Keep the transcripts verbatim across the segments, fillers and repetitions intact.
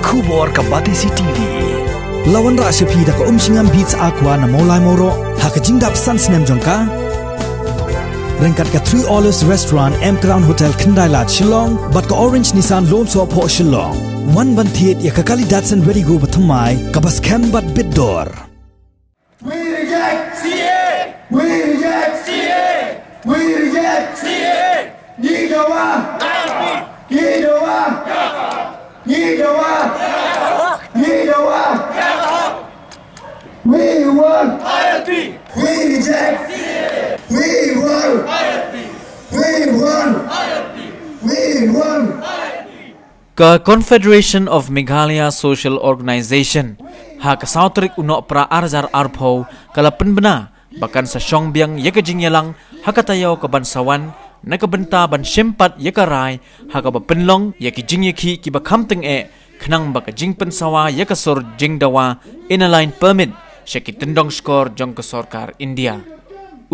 Khubor ka Batesi T V. La wanrah sha phi da ka Umshngam Beats Aqua na Mawlai Mawroh ha ka jingdap san snem jong ka. Ryngkat ka Three Olives Restaurant, M Crown Hotel, Khyndai Lad, Shillong, bad ka Orange Nissan Lumsohphoh, Shillong. Wan ban thied ïa ka kali Datsun Redi-GO bathymmai kaba skhem bad bit dor. We reject C A! We reject C A! We reject C A! Ngi dawa! Ngi dawa! Ngi dawa! Ngi dawa! We want I L P! We reject C A! We want I L P! We want I L P! We want I L P! Ka Confederation of Meghalaya Social Organisation ha ka saw tarik u Nohprah ar hajar arphew ka la pynbna ba kan sa shong biang ïa ka jingïalang ha ka taïew ka ban sa wan na ka bynta ban shim pat ïa ka rai ha kaba pynlong ïa ki jingïakhih kiba kham tyngeh khnang ba ka jingpynsawa ïa ka sur jingdawa Inner Line Permit sha ki tyndong shkor jong ka sorkar India.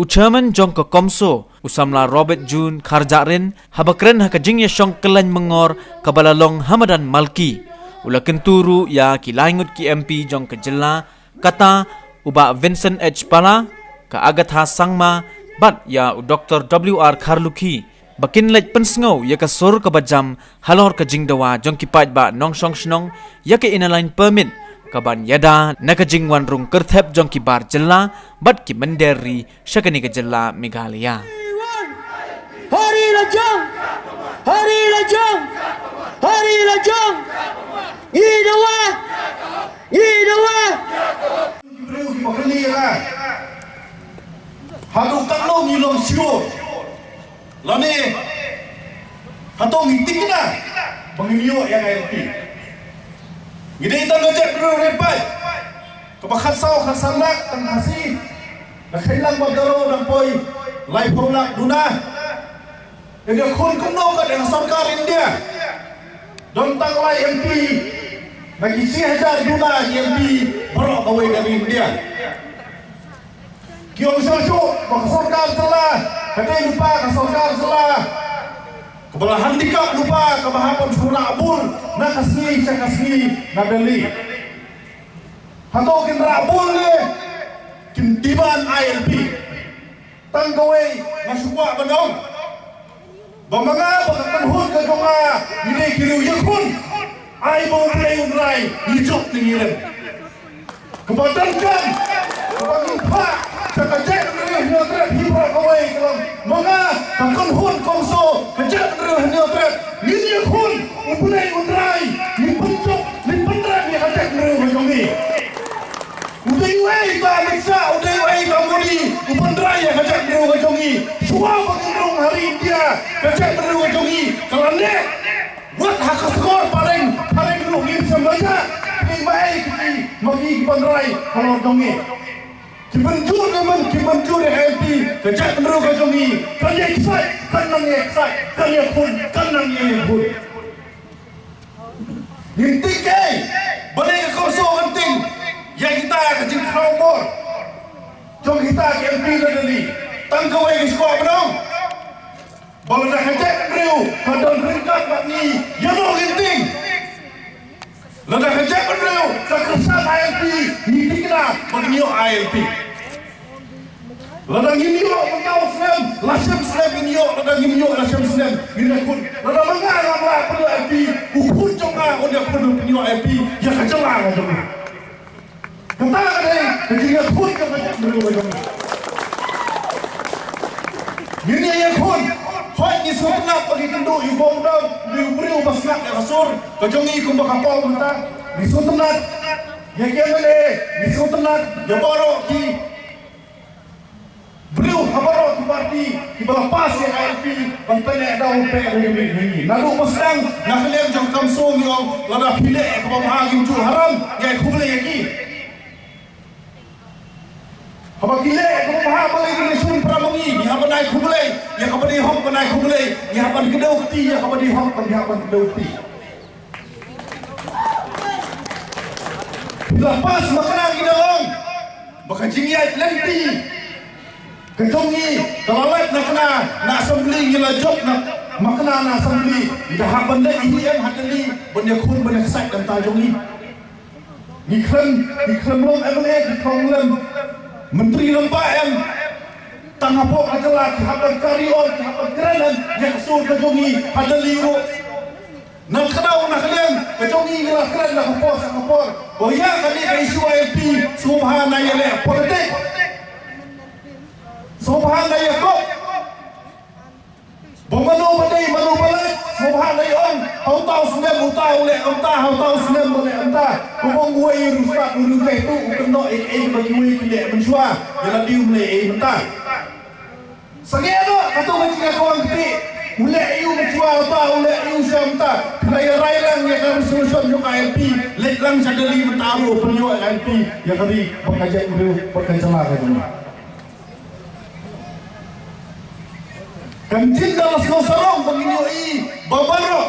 U chairman jong ka CoMSO, u samla Robert June Kharjahrin, haba kren ha ka jingïashong kyllaiñ myngor kaba la long ha madan Malki, u la kyntu ruh ïa ki lai ngut ki M P jong ka jylla, kata u Bah Vincent H Pala, ka Agatha Sangma, bad ïa u Doktor W R Kharlukhi, ba kin leit pynsngew ïa ka sur kaba jam halor ka jingdawa jong ki paidbah nongshong shnong ïa ka Inner Line Permit, kaban ïada na ka jingwan rung kyrthep jong ki bar jylla bad ki mynder ri sha kane ka jylla Meghalaya. Hari la jong! Hari la jong! Hari la jong! Ngi dawa! Ngi dawa! Ki briew kiba kylli ïa nga, haduh katno ngi long sure? Lane hato ngi thikna ba ngin ïoh ïa ka I L P? Ngi dei tang ka jaitbynriew rit paid kaba khatsaw khatsan lak tang Khasi, da Khailang bad Garo dang poi laiphew lak duna. Ïa ka khun kumno kat ïa ka sorkar India? Don tang lai M P na ki shi hajar duna ki M P baroh kawei ka ri India. Ki ong shuh shuh ba ka sorkar jylla ka dei lypa ka sorkar jylla kaba la handicap lypa kaba hap ban shu rah bul na ka sngi sha ka sngi na Delhi. Hato kin rah bul ne kin demand I L P? Tang kawei nga shu kwah ban ong ba ma nga bad ka kynhun ka jong nga ngi dei ki riew ïakhun. Ai ba U Blei un rai, ngi jop ne ngi rem. Kaba donkam kaba ngin phah sha ka jaitbynriew Hynñiewtrep hi baroh kawei ka long, ma nga ka kynhun CoMSO ka jaitbynriew Hynñiewtrep ngin ïakhun, U Blei un rai, ngin pynjop, ngin pynrem ïa ka jaitbynriew ka jong ngi. U dei uei uta Amit Shah, u dei uei uta Modi u pynrai ïa ka jaitbynriew ka jong ngi? Shuwa ba ngin rung ha ri India ka jaitbynriew ka jong ngi ka la neh. Wat ha ka shnong Phareng, Phareng ruh ngin shem la ïa. Phi ma ei ki, ma ki ki pynrai halor jong ngi. Ki mynjur ne em, ki mynjur ïa ka I L P ka jaitbynriew ka jong ngi. Kan ïa ksai, kan nang ïa ksai, kan ïakhun, kan nang ïa ïakhun. Ngin tieng ei? Balei ka CoMSO kan tieng ïa kita ka jingkhraw bor jong kita ki M P na Delhi? Tang kawei ka shuwa ba dang ba lada ka jaitbynriew ka don ryngkat bad ngi, ïa no ngin tieng? Lada ka jaitbynriew ka kyrshan I L P, ngi thikna ba ngin ïoh I L P. Lada ngim ïoh mynta u snem, la shem snem ngin ïoh, lada ngim ïoh la shem snem ngin ïakhun. Lada ma nga ngam lah pynïoh I L P, u khun jong nga un ïakhun pynïoh I L P ïa ka jylla ka jong nga. Kata ka dei ka jingïakhun ka jong ka jaitbynriew ka jong ngi. Ngin ïakhun. Hooid ngi sngewtynnat ba ki kynduh ïa u Bongdam, u briew ba sngap ïa ka sur ka jong ngi kumba ka paw mynta. Ngi sngewtynnat ïa ki M L A, ngi sngewtynnat ïa baroh ki briew ha baroh ki party kiba la pass ïa ka I L P ban pynleh daw pynleh ring ring ring. Naduh ba sdang na ka liang jong ka CoMSO ngi ong lada phi leh ïa kaba bha ngim ju haram, ngi ai khublei ïa ki. Haba ki leh ïa kaba bha balei ngin shun para ma ngi? Ngi hap ban ai khublei ïa kaba dei hok, ban ai khublei, ngi hap ban kdew kti ïa kaba dei hok, ngi hap ban kdew kti. Phi la pass ma kane ngi da ong ba ka jingïaid lynti ka jong ngi ka la lait na kane na assembly, ngi la jop na Makna na assembly, ngi da hap ban leit hi em ha Delhi, ban ïakhun ban ïaksaid na ka bynta jong ngi. Ngi khlem, ngi khlem long M L A, ngi khlem long myntri lyngba em. Tang hapoh ka jylla ki hap ban carry on, ki hap ban kren em ïa ka sur ka jong ngi ha Delhi ruh. Na ka daw na ka liang ka jong ngi ngi la kren na ka por sha ka por. Ba ïa kane ka issue I L P sngewbha na ïaleh politik. Sngewbha na ïakop. Ba mano ba dei mano ba leh, sngewbha na ïa ong. Ha uta u snem uta u leh kumta, ha uta u snem u leh kumta. Kumba uwei u riewstad u riewjaituh u kynnoh ïa kaei ba kiwei ki leh mynshuwa. Ïa lade um leh ei mynta. Sangeh noh kato ka jingïakawang kti. U leh aïu mynshwa uta, u leh aïu shwa mynta. Phi la ïa rai lang ïa ka resolution jong ka I L P. Leit lang sha Delhi mynta ruh pynïoh ïa ka I L P ïa ka ri bad ka jaitbynriew bad ka jylla ka jong ngi. Kan jin da la sngew sarong ba ngin ïohi ba baroh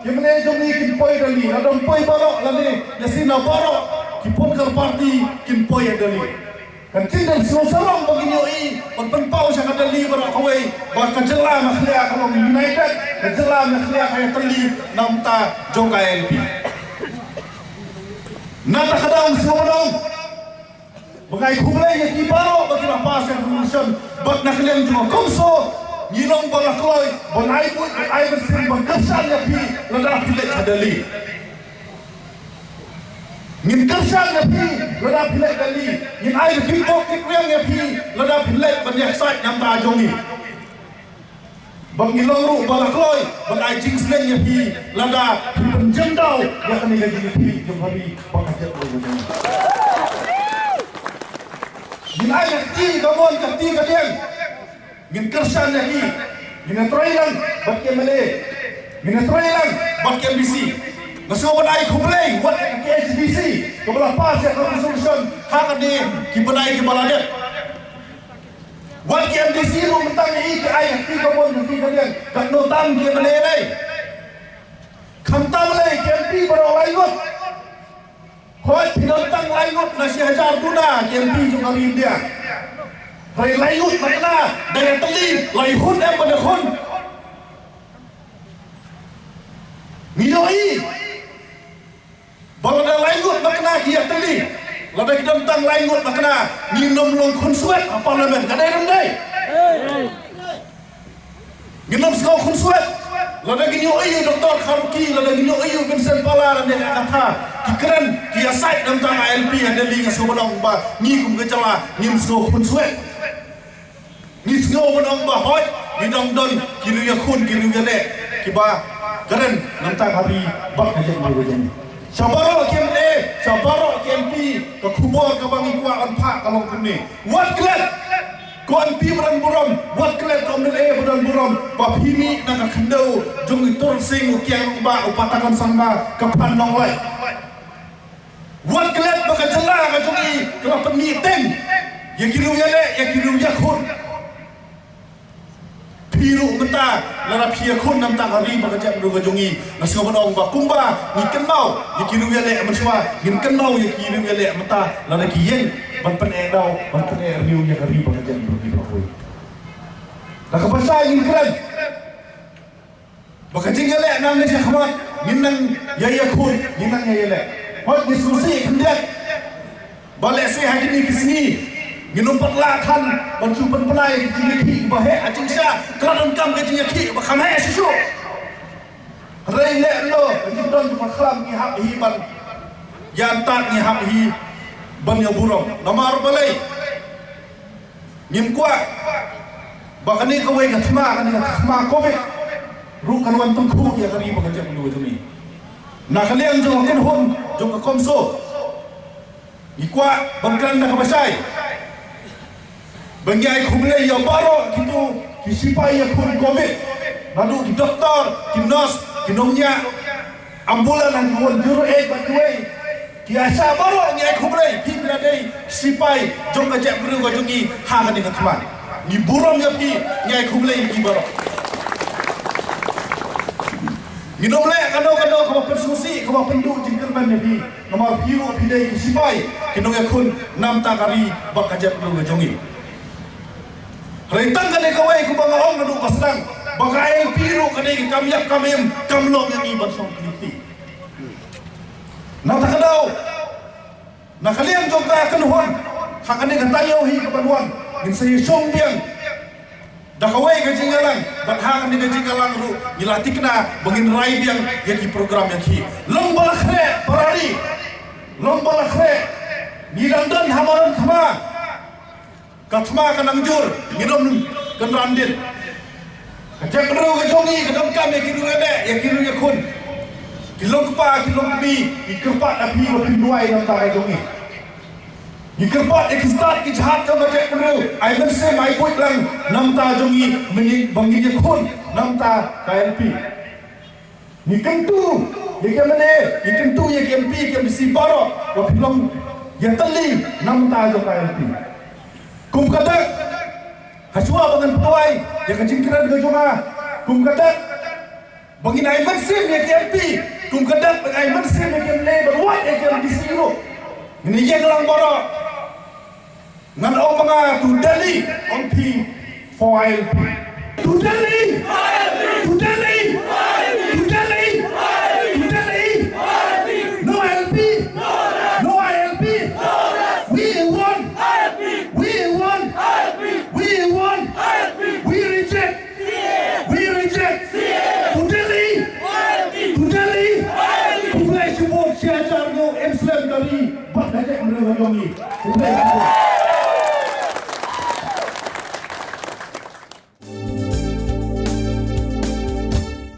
ki MLA jong ngi kin poi Delhi, la dang poi baroh lane lehse na baroh ki political party kin poi ïa Delhi. Kan jin da la sngew sarong ba ngin ïohi ban pynpaw sha ka Delhi baroh kawei ba ka jylla Meghalaya ka long united, ka jylla Meghalaya ka ïatylli na bynta jong ka I L P. Na kata ka daw sngew ban ong ba nga ai khublei ïa ki baroh ba ki la pass ïa ka resolution. Bad na ka liang jong nga kumjuh ngi long ba la kloi ban ai buit ban ai mynsiem ban kyrshan ïa phi lada phi leit ha Delhi. Ngin kyrshan ïa phi lada phi leit Delhi. Ngin ai ka kitbok kitrwiang ïa phi lada phi leit ban ïaksaid na bynta jong ngi. Ba ngi long ruh ba la kloi ban ai jingsneng ïa phi lada phi pynjemdaw ïa kane ka jingïakhih jong ka ri bad ka jaitbynriew jong ngi. Ngin ai ka kti ka mon ka kti ka diang. Ngin kyrshan ïa ki. Ngin ïatrei lang bad ki MLA. Ngin ïatrei lang bad ki MDC. Nga sngewbha ban ai khublei wat ïa ka KHADC kaba la pass ïa ka resolution ha kane ki bnai kiba la dep. Wat ki MDC ruh mynta ngi i ki ai ki ka mon ki ka liang. Katno tam ki MLA lei? Khamtam lei ki MP baroh lai ngut. Hooid phi don tang lai ngut na shi hajar duna ki MP jong ka ri India. Hooid lai ngut na kane da ïatylli lai hun em ba da hun. Ngi ïohi ba lada lai ngut na kane ki ïatylli, lada ki don tang lai ngut na kane, ngin ym long khunswet ha parliament, ka dei ne ym dei? Ngin ym sngew khunswet. Lada ngin ïohi u Doctor Kharokhi, lada ngin ïohi u Vincent Pala, lada ngin ïohi ka kata ki kren ki ïasaid na bynta ka I L P ha Delhi, nga sngewbha ban ong ba ngi kum ka jylla ngim sngew khunswet. Ngi sngew ban ong ba hooid ngi dang don ki riew ïakhun ki riew ïaleh kiba kren na bynta ka ri bad ka jaitbynriew jong ngi. Sha baroh ki MLA, sha baroh ki MP, ka khubor kaba ngi kwah ban phah ka long kumne. Wat klet ko MP ba don burom, wat klet ko MLA ba don burom ba phi mih na ka khyndew jong i Tursing, u Kiang Rangbah, u Patagon Sangma, ka Phan Nonglait. Wat klet ba ka jylla ka jong ngi ka la pynmih teng ïa ki riew ïaleh, ïa ki riew ïakhun. Phi ruh mynta lada phi ïakhun na bynta ka ri bad ka jaitbynriew ka jong ngi, nga sngewbha ban ong ba kumba ngi kynmaw ïa ki riew ïaleh mynshuwa, ngin kynmaw ïa ki riew ïaleh mynta lada ki ïeng ban pyneh daw, ban pyneh riew ïa ka ri bad ka jaitbynriew baroh kawei. Da kaba shai ngin kren ba ka jingïaleh nangne shakhmat ngin nang ïa ïakhun, ngin nang ïa ïaleh. Hooid ngi sngewsih khyndiat ba lehse ha kine ki sngi ngin ym pat lah than ban shu pynpynlait ïa ka jingïakhih ba heh, ha jingshisha ka la donkam ka jingïakhih ba kham heh shuh shuh. Hynrei lehse ka jingdon jong ka khlam ngi hap hi ban ïa tad, ngi hap hi ban ïa burom. Namar balei? Ngim kwah ba kane kawei ka thma, kane ka thma Covid ruh kan wan tyngkhuh ïa ka ri bad ka jaitbynriew jong ngi. Na ka liang jong ka kynhun jong ka CoMSO, ngi kwah ban kren da kaba shai ba ngi ai khublei ïa baroh kito ki shipai ïakhun Covid, naduh ki doktor, ki nurse, ki nongñiah ambulance, ha ki ward zero eight bad kiwei. Ki ASHA baroh ngi ai khublei, phi phi la dei shipai jong ka jaitbynriew ka jong ngi ha kane ka thma. Ngi burom ïa phi, ngi ai khublei ïa phi baroh. Ngin ym leh kano kano kaba pynsngewsih, kaba pynduh jingkyrmen ïa phi. Namar phi ruh phi dei ki shipai, ki nongïakhun na bynta ka ri bad ka jaitbynriew ka jong ngi. Hynrei tang kane kawei kumba nga ong naduh ba sdang. ba ka I L P ruh ka dei ka kam ïap kam im, kam long ïa ngi ban shong kynti. Na kata ka daw, na ka liang jong ka kynhun, ha kane ka taïew hi kaban wan, ngin sa ïashong biang da kawei ka jingïalang, bad ha kane ka jingïalang ruh ngi la thikna ba ngin rai biang ïa ki program ïa ki. Long ba la khreh para ri, long ba la khreh, ngi dang don ha madan thma. Ka thma ka nang jur, ngin ym kynran dien. Ka jaitbynriew ka jong ngi ka donkam ïa ki riew ïa neh, ïa ki riew ïa khun. Ki long kpa, ki long kmie, ki kyrpad ïa phi ba phin duwai na ka bynta ka jong ngi. Ki kyrpad ïa ki stad ki jhat jong ka jaitbynriew, ai mynsiem ai buit lang na ka bynta jong ngi, mynta ba ngin ïakhun na ka bynta ka I L P. Ngi kyntu ïa ki M L A, ngi kyntu ïa ki M P, ki M D C baroh, ba phin long ïatylli na ka bynta jong ka I L P. Kum ka dak, hashwa ba ngan pynduwai ïa ka jingkren ka jong nga, kum ka dak ba ngin ai mynsiem ïa ki M P, kum ka dak ba ngin ai mynsiem ïa ki M L A, bad wat ïa ki M D C ruh. Ngin ïeng lang baroh. Ngan ong ma nga, to Delhi, ong phi, for I L P. To Delhi! To Delhi! To Delhi! To Delhi! No I L P! No I L P! We want! We want! We want! We reject! We reject! To Delhi! To Delhi! Khublei shibun, shi hajar nguh, im slem ka ri bad ka jaitbynriew ka jong ngi. Khublei shibun.